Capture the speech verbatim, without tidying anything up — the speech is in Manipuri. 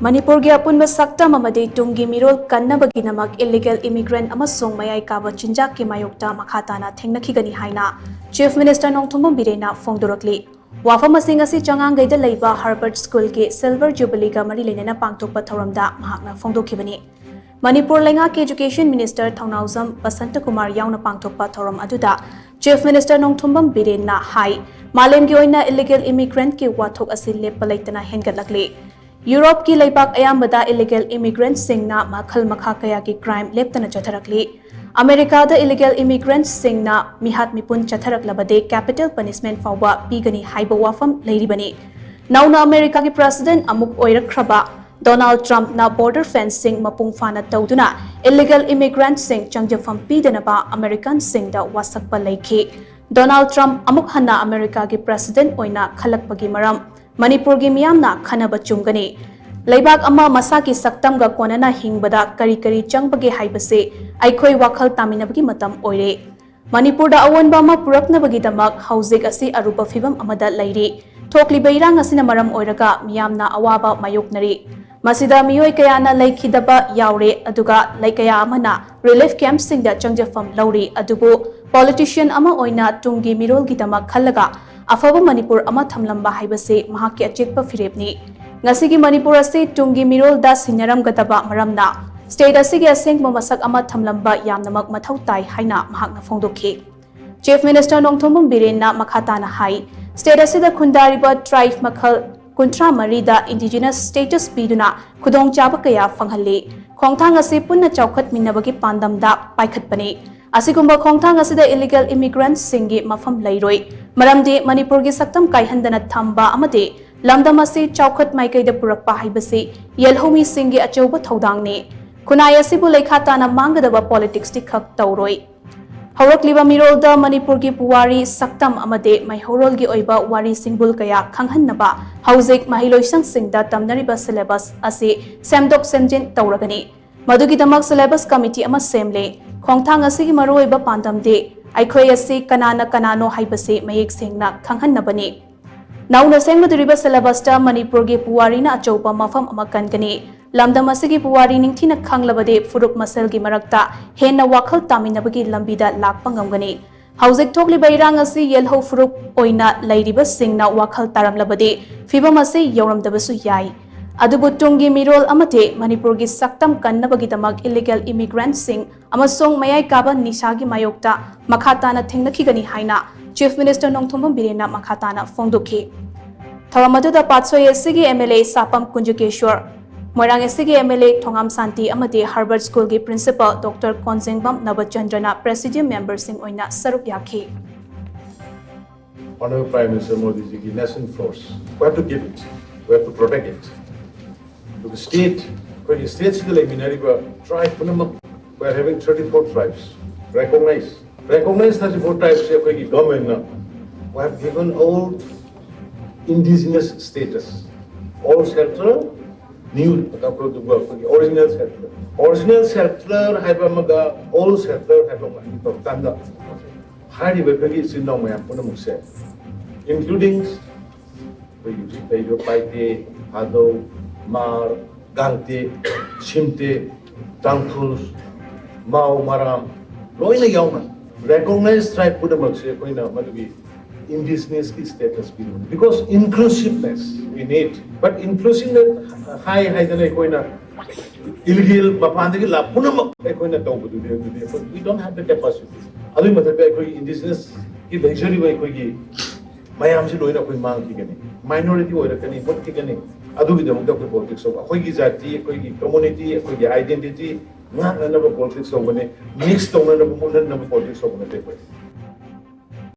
ꯃꯅꯤꯄꯨꯔꯒꯤ ꯑꯄꯨꯟꯕ ꯁꯛꯇꯝ ꯑꯃꯗꯤ ꯇꯨꯡꯒꯤ ꯃꯤꯔꯣꯜ ꯀꯟꯅꯕꯒꯤꯗꯃꯛ illegal immigrant ꯑꯃꯁꯨꯡ ꯃꯌꯥꯏ ꯀꯥꯕ ꯆꯤꯟꯖꯥꯛꯀꯤ ꯃꯥꯌꯣꯛꯇ ꯃꯈꯥ ꯇꯥꯅ ꯊꯦꯡꯅꯈꯤꯒꯅꯤ ꯍꯥꯏꯅ Chief Minister ꯅꯣꯡꯊꯣꯝꯕꯝ ꯕꯤꯔꯦꯟꯅ ꯐꯣꯡꯗꯣꯔꯛꯂꯤ꯫ ꯋꯥꯐꯝ ꯑꯁꯤ ꯉꯁꯤ ꯆꯉꯥꯡꯒꯩꯗ ꯂꯩꯕ Herbert Schoolꯒꯤ Silver Jubileeꯒ ꯃꯔꯤ ꯂꯩꯅꯅ ꯄꯥꯡꯊꯣꯛꯄ ꯊꯧꯔꯝꯗ ꯃꯍꯥꯛꯅ ꯐꯣꯡꯗꯣꯛꯈꯤꯕꯅꯤ꯫ ꯃꯅꯤꯄꯨꯔ ꯂꯩꯉꯥꯛꯀꯤ Education Minister ꯊꯧꯅꯥꯎꯖꯝ ꯕꯁꯟꯇꯀꯨꯃꯥꯔ ꯌꯥꯎꯅ ꯄꯥꯡꯊꯣꯛꯄ ꯊꯧꯔꯝ ꯑꯗꯨꯗ Chief Minister ꯅꯣꯡꯊꯣꯝꯕꯝ ꯕꯤꯔꯦꯟꯅ ꯍꯥꯏ, ꯃꯥꯂꯦꯝꯒꯤ ꯑꯣꯏꯅ illegal immigrantꯀꯤ ꯋꯥꯊꯣꯛ ꯑꯁꯤ ꯂꯦꯞꯄ ꯂꯩꯇꯅ ꯍꯦꯟꯒꯠꯂꯛꯂꯤ꯫ ꯌꯨꯔꯣꯞꯀꯤ ꯂꯩꯕꯥꯛ ꯑꯌꯥꯝꯕꯗ illegal immigrantꯁꯤꯡꯅ ꯃꯈꯜ ꯃꯈꯥ ꯀꯌꯥꯒꯤ crime ꯂꯦꯞꯇꯅ ꯆꯠꯊꯔꯛꯂꯤ꯫ ꯑꯃꯦꯔꯤꯀꯥꯗ illegal immigrantꯁꯤꯡꯅ ꯃꯤꯍꯥꯠ ꯃꯤꯄꯨꯟ ꯆꯠꯊꯔꯛꯂꯕꯗꯤ capital punishment ꯐꯥꯎꯕ ꯄꯤꯒꯅꯤ ꯍꯥꯏꯕ ꯋꯥꯐꯝ ꯂꯩꯔꯤꯕꯅꯤ꯫ ꯅꯧꯅ ꯑꯃꯦꯔꯤꯀꯥꯒꯤ President ꯑꯃꯨꯛ ꯑꯣꯏꯔꯛꯈ꯭ꯔꯕ Donald Trumpꯅ border fencing ꯃꯄꯨꯡ ꯐꯥꯅ ꯇꯧꯗꯨꯅ illegal immigrantꯁꯤꯡ ꯆꯪꯖꯐꯝ ꯄꯤꯗꯅꯕ Americanꯁꯤꯡꯗ ꯋꯥꯁꯛꯄ ꯂꯩꯈꯤ꯫ Donald Trump ꯑꯃꯨꯛ ꯍꯟꯅ ꯑꯃꯦꯔꯤꯀꯥꯒꯤ President ꯑꯣꯏꯅ ꯈꯜꯂꯛꯄꯒꯤ ꯃꯔꯝ ꯃꯅꯤꯄꯨꯔꯒꯤ ꯃꯤꯌꯥꯝꯅ ꯈꯟꯅꯕ ꯆꯨꯝꯒꯅꯤ꯫ ꯂꯩꯕꯥꯛ ꯑꯃ ꯃꯁꯥꯒꯤ ꯁꯛꯇꯝꯒ ꯀꯣꯟꯅꯅ ꯍꯤꯡꯕꯗ ꯀꯔꯤ ꯀꯔꯤ ꯆꯪꯕꯒꯦ ꯍꯥꯏꯕꯁꯤ ꯑꯩꯈꯣꯏ ꯋꯥꯈꯜ ꯇꯥꯃꯤꯟꯅꯕꯒꯤ ꯃꯇꯝ ꯑꯣꯏꯔꯦ꯫ ꯃꯅꯤꯄꯨꯔꯗ ꯑꯑꯣꯟꯕ ꯑꯃ ꯄꯨꯔꯛꯅꯕꯒꯤꯗꯃꯛ ꯍꯧꯖꯤꯛ ꯑꯁꯤ ꯑꯔꯨꯕ ꯐꯤꯚꯝ ꯑꯃꯗ ꯂꯩꯔꯤ꯫ ꯊꯣꯛꯂꯤꯕ ꯏꯔꯥꯡ ꯑꯁꯤꯅ ꯃꯔꯝ ꯑꯣꯏꯔꯒ ꯃꯤꯌꯥꯝꯅ ꯑꯋꯥꯕ ꯃꯥꯌꯣꯛꯅꯔꯤ꯫ ꯃꯁꯤꯗ ꯃꯤꯑꯣꯏ ꯀꯌꯥꯅ ꯂꯩꯈꯤꯗꯕ ꯌꯥꯎꯔꯦ, ꯑꯗꯨꯒ ꯂꯩ ꯀꯌꯥ ꯑꯃꯅ relief campꯁꯤꯡꯗ ꯆꯪꯖꯐꯝ ꯂꯧꯔꯤ꯫ ꯑꯗꯨꯕꯨ politician ꯑꯃ ꯑꯣꯏꯅ ꯇꯨꯡꯒꯤ ꯃꯤꯔꯣꯜꯒꯤꯗꯃꯛ ꯈꯜꯂꯒ ꯑꯐꯕ ꯃꯅꯤꯄꯨꯔ ꯑꯃ ꯊꯝꯂꯝꯕ ꯍꯥꯏꯕꯁꯤ ꯃꯍꯥꯛꯀꯤ ꯑꯆꯦꯠꯄ ꯐꯤꯔꯦꯞꯅꯤ꯫ ꯉꯁꯤꯒꯤ ꯃꯅꯤꯄꯨꯔ ꯑꯁꯤ ꯇꯨꯡꯒꯤ ꯃꯤꯔꯣꯜꯗ ꯁꯤꯟꯅꯔꯝꯒꯗꯕ ꯃꯔꯝꯅ state ꯑꯁꯤꯒꯤ ꯑꯁꯦꯡꯕ ꯃꯁꯛ ꯑꯃ ꯊꯝꯂꯝꯕ ꯌꯥꯝꯅꯃꯛ ꯃꯊꯧ ꯇꯥꯏ ꯍꯥꯏꯅ ꯃꯍꯥꯛꯅ ꯐꯣꯡꯗꯣꯛꯈꯤ꯫ Chief Minister ꯅꯣꯡꯊꯣꯝꯕꯝ ꯕꯤꯔꯦꯟꯅ ꯃꯈꯥ ꯇꯥꯅ ꯍꯥꯏ, state ꯑꯁꯤꯗ ꯈꯨꯟꯗꯥꯔꯤꯕ tribe ꯃꯈꯜ ꯀꯨꯟꯊ꯭ꯔꯥ ꯃꯔꯤꯗ indigenous status ꯄꯤꯗꯨꯅ ꯈꯨꯗꯣꯡꯆꯥꯕ ꯀꯌꯥ ꯐꯪꯍꯜꯂꯤ꯫ ꯈꯣꯡꯊꯥꯡ ꯑꯁꯤ ꯄꯨꯟꯅ ꯆꯥꯎꯈꯠꯃꯤꯟꯅꯕꯒꯤ ꯄꯥꯟꯗꯝꯗ ꯄꯥꯏꯈꯠꯄꯅꯤ꯫ ꯑꯁꯤꯒꯨꯝꯕ ꯈꯣꯡꯊꯥꯡ ꯑꯁꯤꯗ illegal immigrantꯁꯤꯡꯒꯤ ꯃꯐꯝ ꯂꯩꯔꯣꯏ, ꯃꯔꯝꯗꯤ ꯃꯅꯤꯄꯨꯔꯒꯤ ꯁꯛꯇꯝ ꯀꯥꯏꯍꯟꯗꯅ ꯊꯝꯕ ꯑꯃꯗꯤ ꯂꯝꯗꯝ ꯑꯁꯤ ꯆꯥꯎꯈꯠ ꯃꯥꯏꯀꯩꯗ ꯄꯨꯔꯛꯄ ꯍꯥꯏꯕꯁꯤ ꯌꯦꯜꯍꯧꯃꯤꯁꯤꯡꯒꯤ ꯑꯆꯧꯕ ꯊꯧꯗꯥꯡꯅꯤ꯫ ꯈꯨꯟꯅꯥꯏ ꯑꯁꯤꯕꯨ ꯂꯩꯈꯥ ꯇꯥꯅ ꯃꯥꯡꯒꯗꯕ politicsꯇꯤ ꯈꯛ ꯇꯧꯔꯣꯏ꯫ ꯍꯧꯔꯛꯂꯤꯕ ꯃꯤꯔꯣꯜꯗ ꯃꯅꯤꯄꯨꯔꯒꯤ ꯄꯨꯋꯥꯔꯤ, ꯁꯛꯇꯝ ꯑꯃꯗꯤ ꯃꯩꯍꯧꯔꯣꯜꯒꯤ ꯑꯣꯏꯕ ꯋꯥꯔꯤ ꯁꯤꯡꯕꯨꯜ ꯀꯌꯥ ꯈꯪꯍꯟꯅꯕ ꯍꯧꯖꯤꯛ ꯃꯍꯩꯂꯣꯏꯁꯪꯁꯤꯡꯗ ꯇꯝꯅꯔꯤꯕ syllabus ꯑꯁꯤ ꯁꯦꯝꯗꯣꯛ ꯁꯦꯝꯖꯤꯟ ꯇꯧꯔꯒꯅꯤ꯫ ꯃꯗꯨꯒꯤꯗꯃꯛ syllabus committee ꯑꯃ ꯁꯦꯝꯂꯦ꯫ ꯈꯣꯡꯊꯥꯡ ꯑꯁꯤꯒꯤ ꯃꯔꯨꯑꯣꯏꯕ ꯄꯥꯟꯗꯝꯗꯤ ꯑꯩꯈꯣꯏ ꯑꯁꯤ ꯀꯅꯥꯅ ꯀꯅꯥꯅꯣ ꯍꯥꯏꯕꯁꯤ ꯃꯌꯦꯛ ꯁꯦꯡꯅ ꯈꯪꯍꯟꯅꯕꯅꯤ꯫ ꯅꯧꯅ ꯁꯦꯝꯒꯗꯧꯔꯤꯕ syllabusꯇ ꯃꯅꯤꯄꯨꯔꯒꯤ ꯄꯨꯋꯥꯔꯤꯅ ꯑꯆꯧꯕ ꯃꯐꯝ ꯑꯃ ꯀꯟꯒꯅꯤ꯫ ꯂꯝꯗꯝ ꯑꯁꯤꯒꯤ ꯄꯨꯋꯥꯔꯤ ꯅꯤꯡꯊꯤꯅ ꯈꯪꯂꯕꯗꯤ ꯐꯨꯔꯨꯞ ꯃꯁꯦꯜꯒꯤ ꯃꯔꯛꯇ ꯍꯦꯟꯅ ꯋꯥꯈꯜ ꯇꯥꯃꯤꯟꯅꯕꯒꯤ ꯂꯝꯕꯤꯗ ꯂꯥꯛꯄ ꯉꯝꯒꯅꯤ꯫ ꯍꯧꯖꯤꯛ ꯊꯣꯛꯂꯤꯕ ꯏꯔꯥꯡ ꯑꯁꯤ ꯌꯦꯜꯍꯧ ꯐꯨꯔꯨꯞ ꯑꯣꯏꯅ ꯂꯩꯔꯤꯕꯁꯤꯡꯅ ꯋꯥꯈꯜ ꯇꯥꯔꯝꯂꯕꯗꯤ ꯐꯤꯕꯝ ꯑꯁꯤ ꯌꯧꯔꯝꯗꯕꯁꯨ ꯌꯥꯏ꯫ ꯑꯗꯨꯕꯨ ꯇꯨꯡꯒꯤ ꯃꯤꯔꯣꯜ ꯑꯃꯗꯤ ꯃꯅꯤꯄꯨꯔꯒꯤ ꯁꯛꯇꯝ ꯀꯟꯅꯕꯒꯤꯗꯃꯛ illegal immigrantꯁꯤꯡ ꯑꯃꯁꯨꯡ ꯃꯌꯥꯏ ꯀꯥꯕ ꯅꯤꯁꯥꯒꯤ ꯃꯥꯌꯣꯛꯇ ꯃꯈꯥ ꯇꯥꯅ ꯊꯦꯡꯅꯈꯤꯒꯅꯤ ꯍꯥꯏꯅ Chief Minister ꯅꯣꯡꯊꯣꯝꯕꯝ ꯕꯤꯔꯦꯟꯅ ꯃꯈꯥ ꯇꯥꯅ ꯐꯣꯡꯗꯣꯛꯈꯤ꯫ ꯊꯧꯔꯝ ꯑꯗꯨꯗ ꯄꯥꯠꯁꯣꯏ ꯑꯦꯁ ꯁꯤꯒꯤ ꯑꯦꯝ ꯑꯦꯜ ꯑꯦ ꯁꯥꯄꯝ ꯀꯨꯟꯖꯀꯦꯁꯣꯔ, ꯃꯣꯏꯔꯥꯡ ꯑꯦꯁ ꯁꯤꯒꯤ ꯑꯦꯝ ꯑꯦꯜ ꯑꯦ ꯊꯣꯉꯥꯝ ꯁꯥꯟꯇꯤ ꯑꯃꯗꯤ Herbert Schoolꯒꯤ principal Doctor ꯀꯣꯟꯖꯦꯡꯕꯝ ꯅꯕꯆꯟꯗ꯭ꯔꯅ presiding memberꯁꯤꯡ ꯑꯣꯏꯅ ꯁꯔꯨꯛ ꯌꯥꯈꯤ꯫ Honorable Prime Minister Modi ji ki national force, we have to give it, we have to protect it. ꯑꯗꯨꯒ state, ꯑꯩꯈꯣꯏꯒꯤ stateꯁꯤꯗ ꯂꯩꯃꯤꯟꯅꯔꯤꯕ tribe ꯄꯨꯝꯅꯃꯛ, we are having thirty-four tribes, recognize, recognize thirty-four tribesꯁꯦ ꯑꯩꯈꯣꯏꯒꯤ governmentꯅ, we have given all indigenous status, old settler, new, ꯑꯗꯨꯒ ꯑꯩꯈꯣꯏꯒꯤ original settler, original settler ꯍꯥꯏꯕ ꯑꯃꯒ old settler ꯍꯥꯏꯕ ꯑꯃꯒ ꯑꯅꯤ ꯇꯧꯔꯀꯥꯟꯗ ꯍꯥꯏꯔꯤꯕ ꯑꯩꯈꯣꯏꯒꯤ ꯏꯆꯤꯟ ꯏꯅꯥꯎ ꯃꯌꯥꯝ ꯄꯨꯝꯅꯃꯛꯁꯦ, including ꯑꯩꯈꯣꯏꯒꯤ ꯍꯧꯖꯤꯛ ꯂꯩꯔꯤꯕ ꯄꯥꯏꯇꯦ, ꯊꯥꯗꯧ, ꯃꯥꯔ, ꯒꯥꯡꯇꯦ, ꯁꯤꯝꯇꯦ, ꯇꯥꯡꯈꯨꯜ, ꯃꯥꯎ, ꯃꯔꯥꯝ ꯂꯣꯏꯅ ꯌꯥꯎꯅ recognize tribe ꯄꯨꯝꯅꯃꯛꯁꯦ ꯑꯩꯈꯣꯏꯅ ꯃꯗꯨꯒꯤ indigenous ꯀꯤ status ꯄꯤꯕꯅꯤ, because inclusiveness we need, but inclusiveness ꯍꯥꯏ ꯍꯥꯏꯗꯅ ꯑꯩꯈꯣꯏꯅ illegal ꯃꯄꯥꯟꯗꯒꯤ ꯂꯥꯛ ꯄꯨꯝꯅꯃꯛ ꯑꯩꯈꯣꯏꯅ ꯇꯧꯕꯗꯨꯗꯤ ꯑꯗꯨꯗꯤ ꯑꯩꯈꯣꯏ we don't have the capacity. ꯑꯗꯨꯒꯤ ꯃꯊꯛꯇ ꯑꯩꯈꯣꯏꯒꯤ indigenous ꯀꯤ ꯂꯩꯖꯔꯤꯕ ꯑꯩꯈꯣꯏꯒꯤ ꯃꯌꯥꯝꯁꯤ ꯂꯣꯏꯅ ꯑꯩꯈꯣꯏ ꯃꯥꯡꯈꯤꯒꯅꯤ, minority ꯑꯣꯏꯔꯛꯀꯅꯤ, ꯃꯨꯠꯈꯤꯒꯅꯤ꯫ ꯑꯗꯨꯒꯤꯗꯃꯛꯇ ꯑꯩꯈꯣꯏ politics ꯇꯧꯕ, ꯑꯩꯈꯣꯏꯒꯤ ꯖꯥꯇꯤ, ꯑꯩꯈꯣꯏꯒꯤ community, ꯑꯩꯈꯣꯏꯒꯤ identity ꯉꯥꯛꯅꯅꯕ politics ꯇꯧꯕꯅꯤ, mix ꯇꯧꯅꯅꯕ, ꯃꯨꯠꯍꯟꯅꯕ politics ꯇꯧꯕ ꯅꯠꯇꯦ ꯑꯩꯈꯣꯏ꯫